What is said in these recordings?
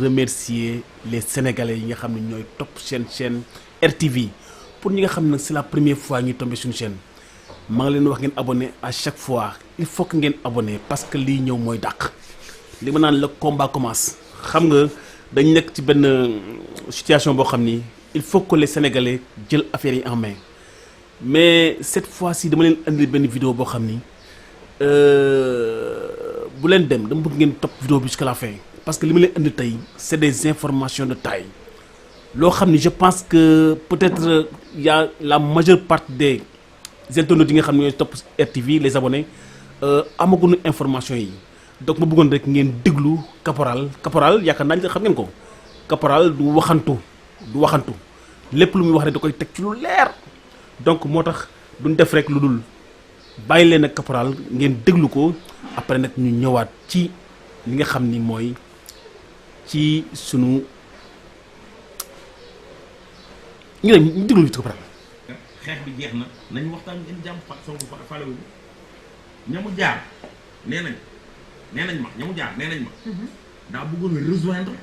remercier les sénégalais yi nga xam ne ñooy topp chaîne RTV pour ñi nga xam ne c'est la première fois ñu tombé suñu chaîne maa ngi leen wax ngeen abonné à chaque fois il faut que ngeen abonné parce que lii ñëw mooy dàq li ma naan le combat commence xam nga dañ nekk ci benn situation boo xam ni il faut que les sénégalais jël affaire yi en main mais cette fois-ci dama leen andi benn vidéo boo xam ni bu leen dem dama bëgg ngeen topp vidéo bi jusqu'à la fin parce que li ma leen andi tey c'est des informations de taille loo xam ni je pense que peut-être y a la majeure partie des internautes yi nga xam ne ñooy topp RTV les abonnés amaguñu information yi donc ma bëggoon rek ngeen déglu caporal yaakaar naa xam ngeen ko caporal du waxantu lépp lu muy wax rek da koy teg ci lu leer donc moo tax duñ def rek lu dul bàyyi leen ak caporal ngeen déglu ko après nag ñu ñëwaat ci li nga xam ni mooy ci sunu ñu déglu ci caporal. xeex bi jeex na nañu waxtaan ngeen jàmm Sonko falewu ñamu jaar nee nañ ma daa bëggoon a rejoindre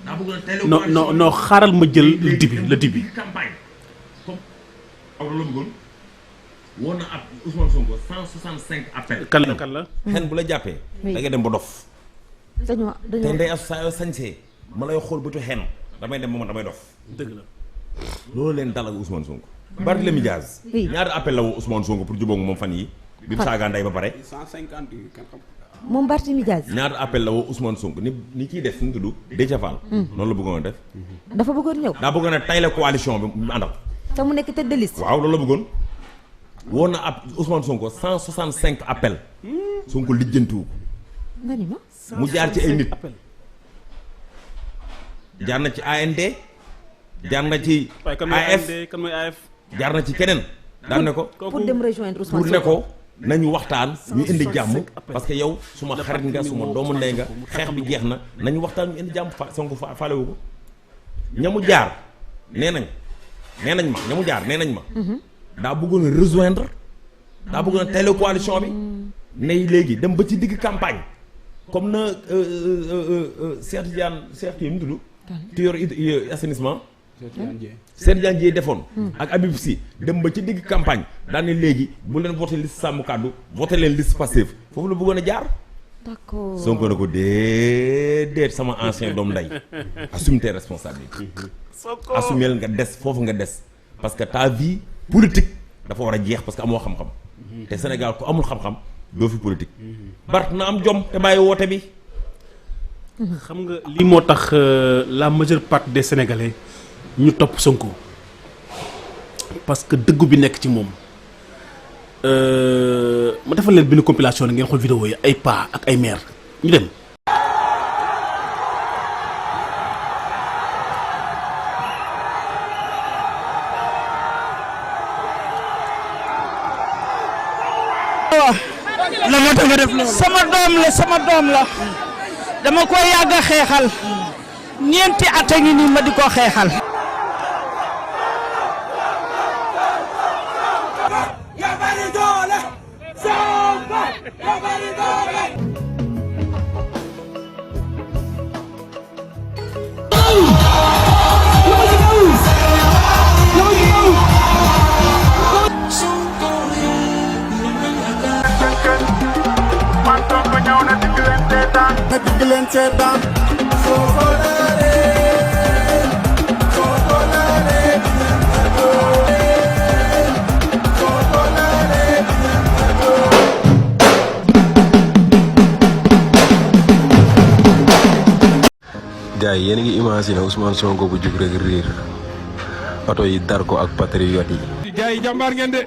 daa bëggoon a télé non xaaral ma jël le début campagne comme aw la bëggoon woon na ab Ousmane Sonko 165 appels. kan la xen bu la jàppee da ngay dem ba dof dañoo te ndey as saa yoo sañsee ma lay xool bëtu xen damay dem ba man damay dof dëgg la loolu leen dal ak Ousmane Sonko. Barthélémy Dias ñaata appel la woo Ousmane Sonko pour jubóog moom fan yi bi mu saagaa ndey ba pare 150 moom Barthélémy Dias ñaata appel la woo Ousmane Sonko ni ciy def nu mu tudd Déthié Fall noonu la bëggoon a def dafa bëggoon ñëw daa bëggoon a tayle coalition bi mu àndal te mu nekk tête de liste waaw loolu la bëggoon woon na ab Ousmane Sonko 165 appel Sonko lijjantiwu nga ni ma mu jaar ci ay nit jaar na ci AND jaar na ci AF kan mooy AF jaar na ci keneen daan ne ko pour dem rejoindre Ousmane pour ne ko nañu waxtaan ñu indi jàmm parce que yow suma xarit nga suma doomu ndey nga xeex bi jeex na nañu waxtaan ñu indi jàmm Sonko faalewu ko ñamu jaar nee nañ ma daa bëggoon a rejoindre daa bëggoon a télé coalition bi ne léegi dem ba ci digg campagne comme na Cheikh kii mu tudd ti yor assainissement Cheikh Tidiane Dièye defoon ak Habib Sy dem ba ci digg campagne daan ne léegi bu leen voté liste sàmm kàddu voté leen liste Pastef foofu la bëggoon a jaar d'accord Sonko na ko déedéet sama ancien doom nday assume tes responsabilités assumeel nga des foofu nga des parce que ta vie politique dafa war a jeex parce que amoo xam-xam te Sénégal ku amul xam-xam doo fi politique Bart na am jom te bàyyi woote bi xam nga lii moo tax la majeure partie des sénégalais ñu topp Sonko parce que dëggu bi nekk ci moom ma defal leen benn compilation la ngeen xool vidéo yi ay pa ak ay mère ñu dem. la moo tax nga def loolu. sama doom la dama ko yàgg a xeexal ñeenti at a ngi nii ma di ko xeexal. gars yi yéen a ngi imaginer Ousmane Sonko bu jug rek riir oto yi dar ko ak patriote yi. gars yi jàmbaar ngeen de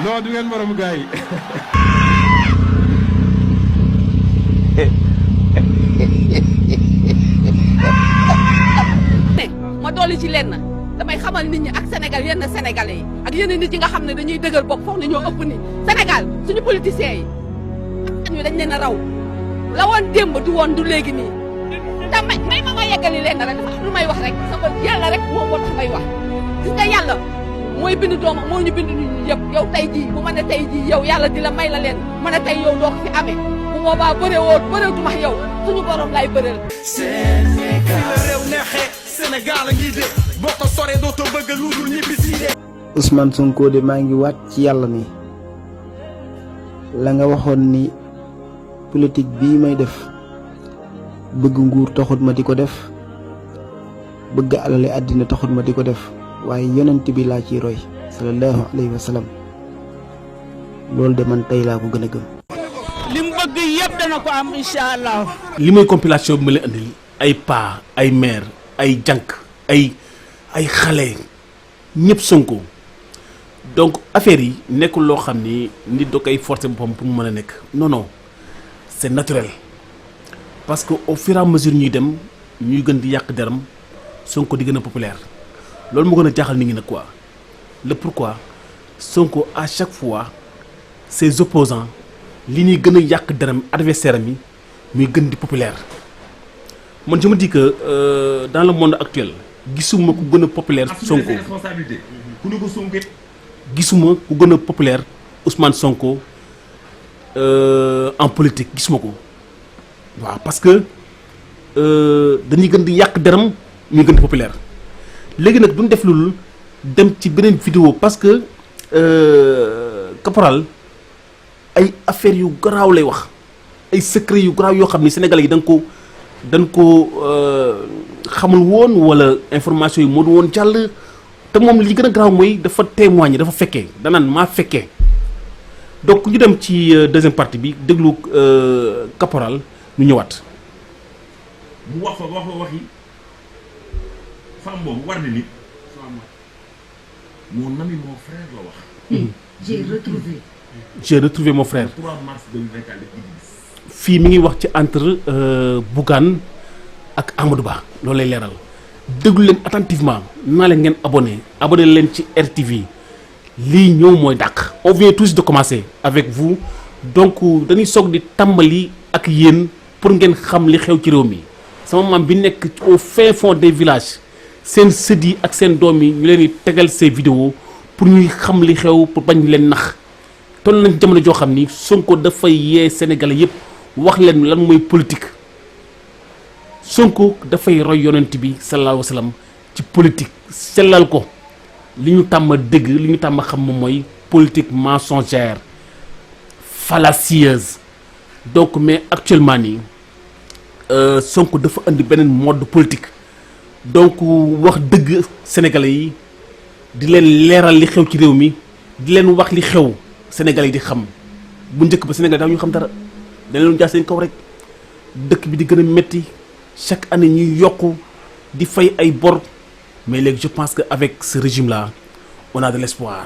non du ngeen moromu gars yi. ma dolli ci lenn damay xamal nit ñi ak Sénégal yenn sénégalais yi ak yenn nit yi nga xam ne dañuy dëgër bopp foog ne ñoo ëpp ni Sénégal suñu politiciens yi ñu dañ leen a raw la woon démb du woon du léegi nii te may ma yeggali lenn rek dafa lu may wax rek sama yàlla rek moo tax may wax gis nga yàlla mooy bind doomam moo ñu bind ñu yëpp yow tey jii bu ma ne tey jii yow yàlla di la may la leen ma ne tey yow doo ko fi amee bu boobaa bëreetuma ak yow suñu borom lay bëreel. Sénégal la réew neexee Sénégal a ngi de boo ko soree dootoo bëgg lu dul ñibbi si de. Ousmane Sonko de maa ngi waat ci yàlla ni la nga waxoon ni politique bii may def bëgg nguur taxut ma di ko def bëgg alale àddina taxut ma di ko def waaye yonent bi laa ciy roy sallallahu alayhi wa sallam loolu de man tey laa ko gën a gëm. li mu bëgg yëpp dana ko am incha allah. li mooy compilation bi ma leen andil ay paa ay maire ay jànk ay xale ñëpp Sonko donc affaire yi nekkul loo xam ni nit da koy forcer boppam pour mu mën a nekk non non c'est naturel parce que au fur et à mesure ñuy dem ñuy gën di yàq deram Sonko di gën a populaire loolu moo gën a jaaxal nit ñi nag quoi le pourquoi Sonko à chaque fois ses opposants li ñuy gën a yàq deram adversaire am yi muy gën di populaire man je me dis que dans le monde actuel gisuma ku gën a populaire Sonko ku ne ko Sonko gisuma ku gën a populaire Ousmane Sonko en politique gisuma ko waaw parce que dañuy gën di yàq deram muy gën di populaire léegi nag duñ def loolu dem ci beneen vidéo parce que caporal ay affaires yu garaaw lay wax ay secret yu garaaw yoo xam ni Sénégalais yi dañ ko xamul woon wala information yi moo du woon jàll te moom li gën a garaaw mooy dafa témoigner dafa fekkee danaan maa fekkee donc ñu dem ci deuxième partie bi déglu caporal ñu ñëwaat. mu wax fa waxi femme boobu war na nit mon ami mon frère la wax. j'ai retrouvé mon frère. 3 mars 2024 fii mi ngi wax ci entre Bougane ak Amadou Ba loolu lay leeral déglu leen attentivement naa leen ngeen abonné leen ci RTV lii ñëw mooy dàq. on vient tous de commencer avec vous donc dañuy soog di tàmbali ak yéen pour ngeen xam li xew ci réew mi sama maam bi nekk au fin fond des villages seen sët yi ak seen doom yi ñu leen di tegal ces vidéos pour ñuy xam li xew pour bañ leen nax toll nañ jamono joo xam ni Sonko dafay yee Sénégalais yépp wax leen lan mooy politique Sonko dafay roy yonent bi sallallahu alayhi wa sallam ci politique sellal ko li ñu tàmm dégg li ñu tàmm xam moom mooy politique mensongère fallacieuse donc mais actuellement nii Sonko dafa indi beneen mode politique donc wax dëgg Sénégalais yi di leen leeral li xew ci réew mi di leen wax li xew Sénégalais yi di xam bu njëkk ba Sénégalais daa ñu xam dara dañ leen jaar seen kaw rek dëkk bi di gën a métti chaque année ñuy yokku di fay ay bor mais léegi je pense que avec ce régime là on a de l'espoir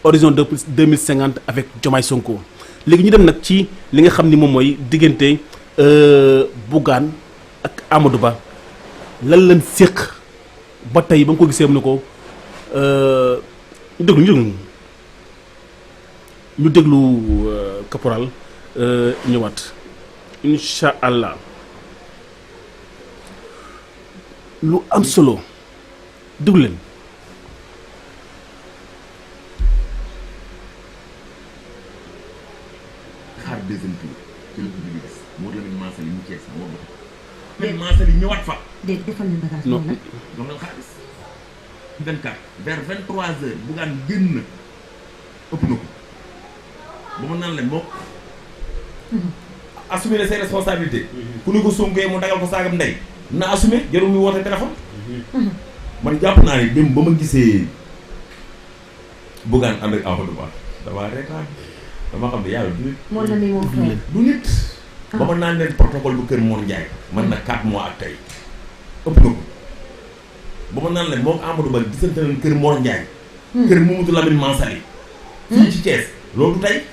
horizon 2050 avec Diomaye Sonko léegi ñu dem nag ci li nga xam ni moom mooy diggante Bougane ak Amadou Ba lan lañ séq ba tey ba nga ko gisee am na ko ñu déglu caporal ñëwaat incha allah lu am solo déglu leen. xaar deuxième tour ci la ko bëgg gis moo la ñu maasali mu Cees moo la ñu maasali ñëwaat fa. déet defal leen bagage non moom la. jox leen xaalis 24 vers 23h Bougane génn na ëpp na ko ba mu naan leen moo assumer ses responsabilités. ku ne ko Sonko mu dagal ko saagam ndey na assumer jarul muy woote téléphone. man jàpp naa ne dem ba ma gisee Bougane ànd ak Amadou Ba damaa reetaan dama xam ne yàlla du nit. moo la ni moom frère. du nit. ba ma naan leen protocole bu kër Mor Ndiaye. man na 4 mois ak tey ëpp na ko ba ma naan leen moom Amadou Ba gisante nañ kër Mor Ndiaye. kër Mamadou Lamine Mansali. fii ci Thiès loolu tey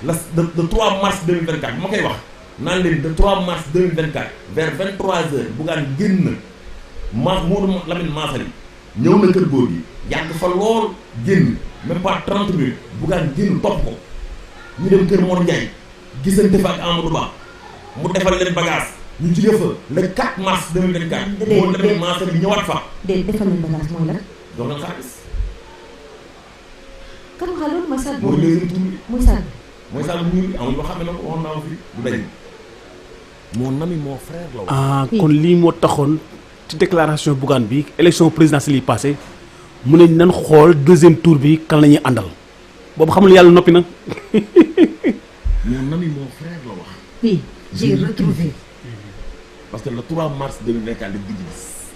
le 3 mars 2024 bu ma koy wax naan leen le 3 mars 2024 vers 23h Bougane génn na Mamadou Lamine Mansali ñëw na kër góor gi yàgg fa lool génn même pas 30 minutes Bougane génn topp ko ñu dem kër Mor Ndiaye gisante fa ak Amadou Ba mu defal leen bagage ñu jóge fa le 4 mars 2024. moo Lamine Mansali ñëwaat fa. déet defal leen bagage mooy la. jox leen xaalis. kan nga loolu mooy sànni. mooy deuxième tour bi. muy sànni. mooy Sall bu ñuul amul ba xam ne nag waxoon naa ko fii du dañ mon ami mon frère la wax. ah kon lii moo taxoon ci déclaration Bougane bi élection présidentielle yi passé mu ne nan xool deuxième tour bi kan la ñuy àndal boobu xamul yàlla noppi na. mon ami mon frère la wax. Oui, j'ai retrouvé. parce que le 3 mars 2024 la guddi gis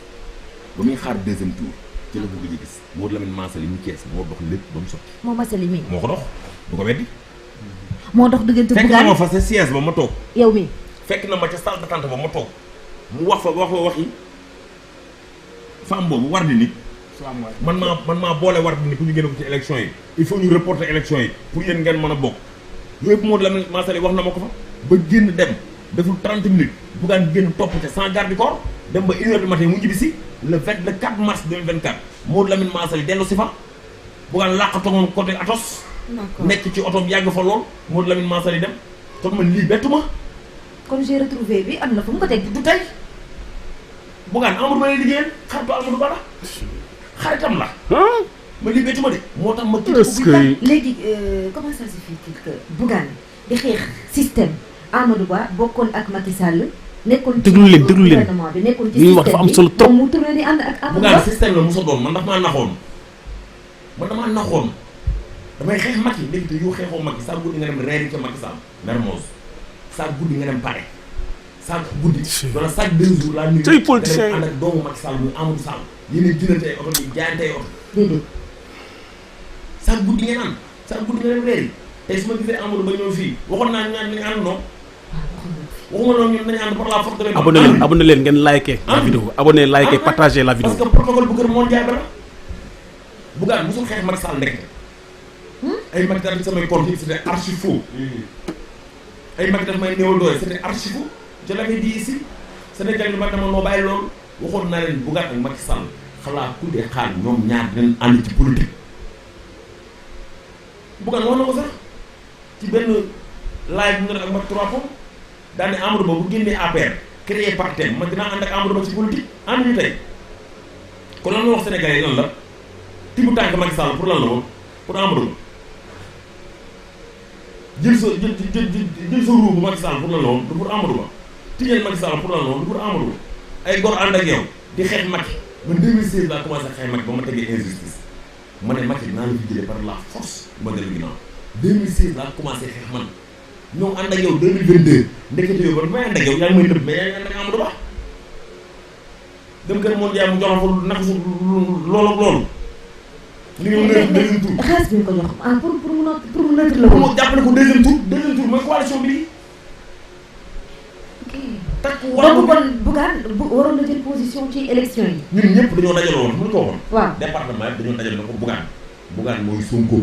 ba muy xaar deuxième tour ci la ko guddi gis Modou Lamine Mansali mu Kees moo dox lépp ba mu sotti. moo masali mi. moo ko dox du ko weddi. moo dox diggante fekk na Bougane ma fa sa siège ba ma toog. yow mi fekk na ma ca salle d'attente ba ma toog mu wax fa waxi femme boobu war di nit. man maa boole war di nit pour ñu génne ko ci élection yi. il faut ñu reporter élection yi pour yéen ngeen mën a bokk yooyu yëpp Modou Lamine Mansali wax na ma ko fa ba génn dem deful 30 minutes Bougane génn topp te sans garde du corps dem ba 1h du matin mu ñibbi si le 4 mars 2024 Modou Lamine Mansali dellu si fa Bougane làqatoo moom côté Atos. nekk ci oto bi yàgg fa lool Modou Lamine Mansali dem kon man lii bettu ma. kon j'ai retrouvé bi am na fu mu ko teg. du tey Bougane Amadou Ba lay liggéeyal xaritu Amadou Ba la xaritam la. ma lii bettu ma de. moo tax ma kii est-ce que léegi comment ça se fait que Bougane di xeex système Amadou Ba bokkoon ak Macky Sall. nekkoon ci déglu leen gouvernement bi nekkoon ci li ñuy wax dafa am solo trop. moom mu tourné di ànd ak Amadou Ba. Bougane système la mos a doon man dafa maa naxoon damaa naxoon damay xeex Macky léegi te yow xeexoo Macky saa guddi nga dem reeri ca Macky Sall Mermoz saa guddi nga dem pare saa guddi wala chaque 2 jours laa nuyu tey politicien ànd ak doomu Macky Sall muy Amadou Sall yéen a jëndante ay oto yi jaayante ay oto déedéet. saa guddi ngeen ànd saa guddi nga dem reeri tey su ma gisee Amadou Ba ñëw fii waxoon naa ñaan ni ànd non waxuma loolu ñun nañu ànd par la force de abonné leen ngeen liké la vidéo abonné liké partagé la vidéo. parce que protocole bu kër moo jaay ba la Bougane mosul xeex Macky Sall ndekete ay Macky daf samay compte yi c'était archi faux ay Macky daf may néewal doole c'était archi faux je l'avais dit ici Sénégal yi ma dama noo bàyyi loolu waxoon naa leen Bougane ak Macky Sall xalaa ku dee xaar ñoom ñaar dinañ ànd ci politique Bougane wax na ko sax ci benn live bu nga def ak Macky 3 pommes daal ne Amadou Ba bu génnee APR créé parti man dinaa ànd ak Amadou Ba ci politique ànd ñu tey kon lan la wax Sénégalais yi lan la tibu tànk Macky Sall pour lan la woon pour Amadou Ba jël sa ruu bu Macky Sall pour lan la woon du pour Amadou Ba tijjeel Macky Sall pour lan la woon du pour Amadou Ba ay gor ànd ak yow di xeex Macky man 2016 laa commencé xeex Macky ba ma tegee injustice ma ne Macky dinaa la fi jëlee par la force ma dellu ginnaaw 2016 laa commencé xeex man ñoom ànd ak yow 2022 ndekete yow ba may ànd ak yow yaa ngi may nëbb mais yaa ngi ànd ak Amadou Ba dem kër moom jaay mu jox ko naka su loolu ak loolu. li nga mën a deuxième tour. xaalis bi ñu ko jox ah pour mu neutre la pour woon. mu jàppale ko deuxième tour mooy coalition bi nii. ok takk war donc kon Bougane waroon na jël position ci élection yi. ñun ñëpp dañoo dajale woon mu ko waxoon. waaw département yëpp dañoo dajale na ko Bougane mooy Sonko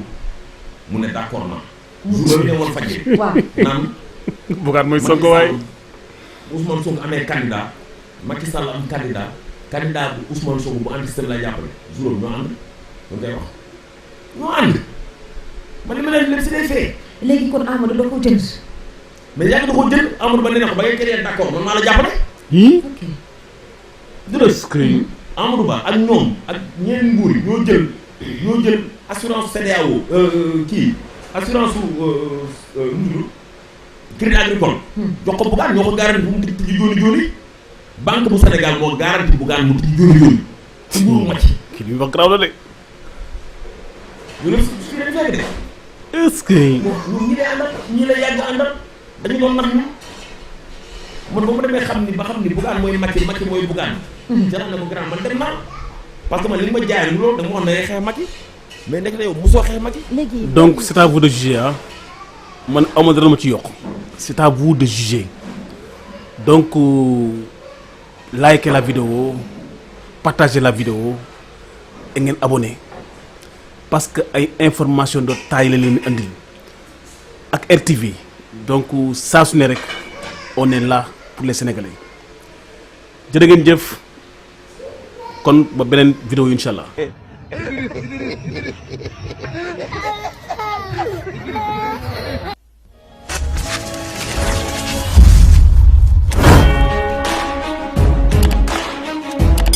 mu ne d'accord naa. jour bi ne woon fajee. waaw naan. Bougane mooy Sonko waaye. Ousmane Sonko amee candidat Macky Sall am candidat bu Ousmane Sonko bu anti-système lay jàppale jour ñoo ànd ñu koy wax ñoo ànd man li ma leen leen si day fee. léegi kon Amadou da ko jënd. mais yaa ngi da koo jënd Amadou Ba nee na ko ba ngay créer d'accord man maa la jàppale. ok est-ce que Amadou Ba ak ñoom ak ñeneen nguur yi ñoo jël assurance CEDEAO kii assurance su crédit agricole. jox ko Bougane ñoo ko garanti bu mu tijji jooni banque bu Sénégal moo garanti Bougane mu tijji jooni ci nguuru Macky. kii li mu wax garaaw la de. ñu ne su leen fekk de. est-ce que. ñi lay àndal ñi lay yàgg àndal dañu doon nax ñu man ba mu demee xam ni Bougane mooy Macky mooy Bougane. jaral na ko grand man dem naa parce que man li ma jaay loolu da nga wax ne day xeex Macky mais nekk na yow mosoo xeex Macky. léegi donc c'est à vous de juger ah man amoon dara ma ci yokk. c'est à vous de juger donc likez la vidéo partagez la vidéo et ngeen abonné parce que ay information de taille la leen andil ak RTV donc saa su ne rek on est là pour les Sénégalais jërë ngeen jëf kon ba beneen vidéo incha allah.